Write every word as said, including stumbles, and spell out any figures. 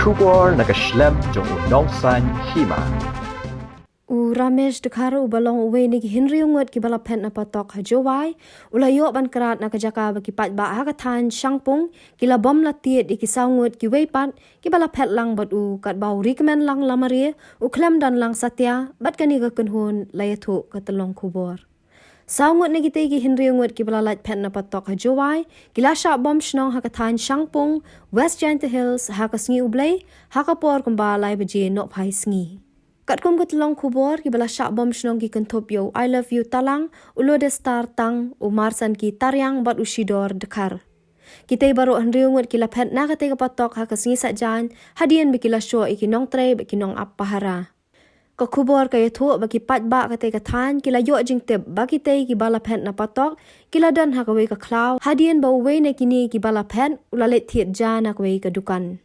Khubor na ka shlem jong u Nongsaiñ Hima. U Ramesh Dkhar, uba long uwei na ki hynriew ngut kiba la phet na patok ha Jowai, u la ïoh ban krad na ka jaka ba ki paidbah ha ka thaiñ Shangpung ki la bom la tied ïa ki saw ngut kiwei pat kiba la phet lang bad u, katba u Rikmenlang Lamare u khlem don lang satia bad kane ka kynhun, la ïathuh ka tyllong khubor. Saw ngut na kitei ki hynriew ngut kiba la lait phet na patok ha Jowai ki la shah bom shnong ha ka thaiñ Shangpung, West Jaintia Hills, ha ka sngi U Blei, ha ka por kumba lai baje nohphai sngi. Katkum ka tyllong khubor, kiba la shah bom shnong ki kynthup ïa u I Love You Talang, u Lodestar Tang, u Marsanki Tariang bad u Shidor Dkhar. Kitei baroh hynriew ngut ki la phet na katei ka patok ha ka sngi Saitjaiñ, hadien ba ki la shoh ïa ki nongtrei bad ki nongap pahara. Ka khubor ka ïathuh ba ki paidbah katei ka thaiñ ki la ïoh jingtip ba kitei kiba la phet na patok ki la don ha kawei ka khlaw, hadien ba uwei na kine kiba la phet u la leit thied ja na kawei ka dukan.